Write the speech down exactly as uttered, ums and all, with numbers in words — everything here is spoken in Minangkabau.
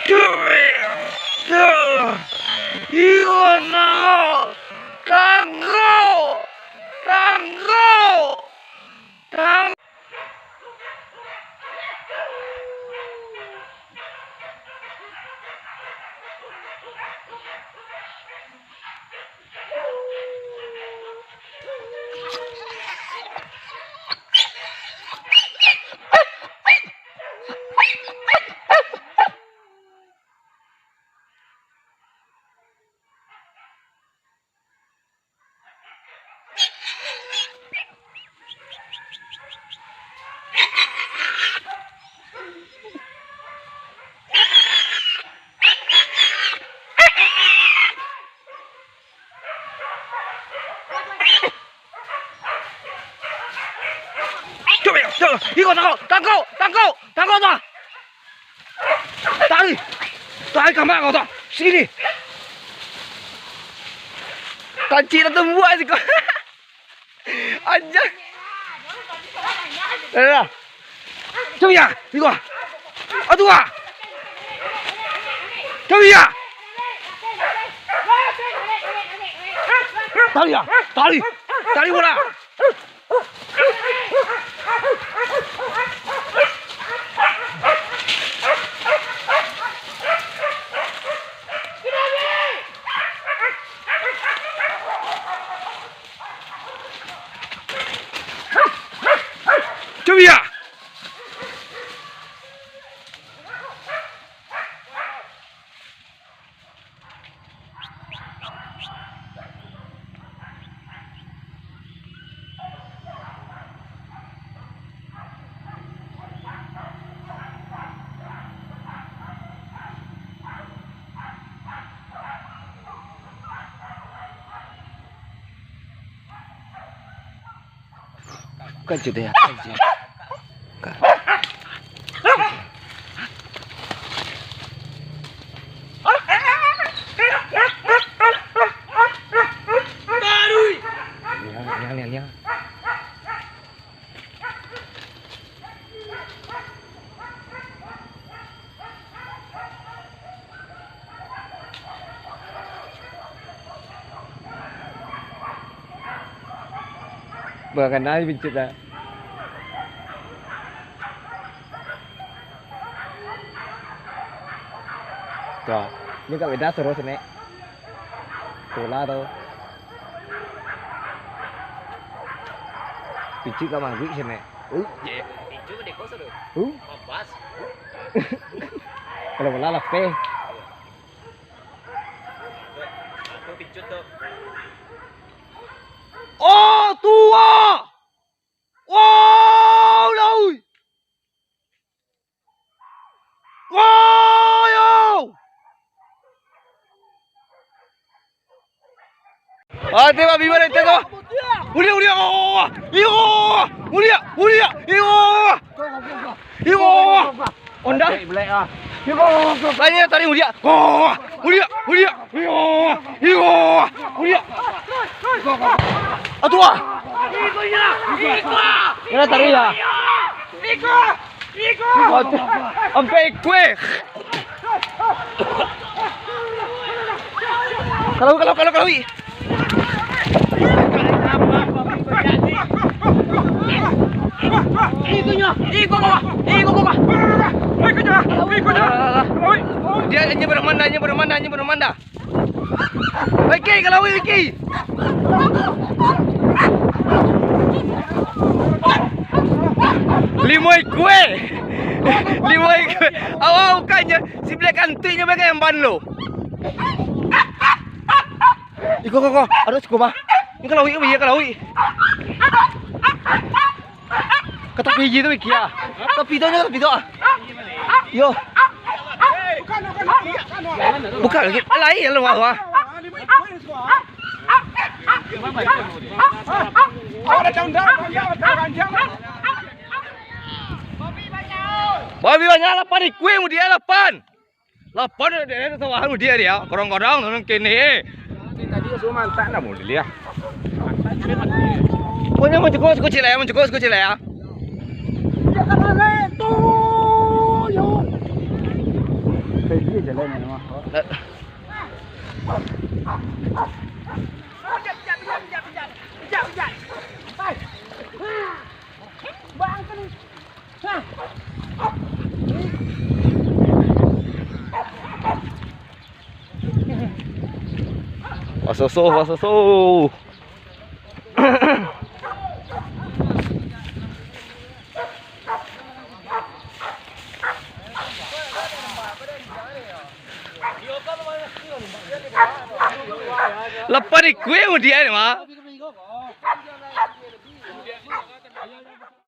Iyo, tangkok! Tangkok! Tangkok! Tang- Cubo, cubo. Iko, tangkok, tangkok, tangkok, tangkok tu. Tarik. Tarik kama kau tu. Sini. Kancik dah tumbuah siko. Aja. Dah, dah. Cubo ya, iko. Aduh ah. Cubo ya. Tarik ya, tarik. Tarik bola. Cubo ya. Bukan jodoh ya, bukan jodoh. Bukan. Liang, liang, liang, liang. Bakana pincut dah. Tuh, ini kak beda seru sini. Bola tu. Pincut kak mangguik sini. Uh, je. Pincut merdeka satu. Uh. Mabas. Kalau bola lah peh. Oh, tua! Wow, laui! Wow, yo! Ah, tembak bima dari tengok. Uliak, uliak, oh, oh, oh. Iyo, uliak, uliak, iyo. Iyo. Onda. Black ah. Tanya tadi uliak. Oh, uliak, uliak. Iyo, iyo, uliak. Atua. Kena tarik ya. Ampek kue. Kalau, kalau, kalau, kalau. Ikunya, ikunya, ikunya. Dia hanya bermanda, hanya bermanda, hanya bermanda. Oke, kalau oke. Limo ikue. Limo ikue. Awak bukannya si Black Kantuiknya bagai yang ban lo. Iko, ko, ko. Aduh, siko mah. Ini kalau iya, iya kalau iya. Kata P J tu, Kia. Tapi tu, tapi tu. Yo. Bukan lagi. Lain yang luar, wah. Babi banyak lapan ikue, mudian lapan. Lapan dia, dia, dia, dia, dia, dia, korang-korang, orang kene. Tadi suruh mantak dah, mau dilihat. Pokoknya mau cukup, cukup cile ya, mau cukup, cukup cile ya. Dia kan naik tu, yo. Kayak gini, Pasoso, pasoso. Lapar di kue mudian, Mak.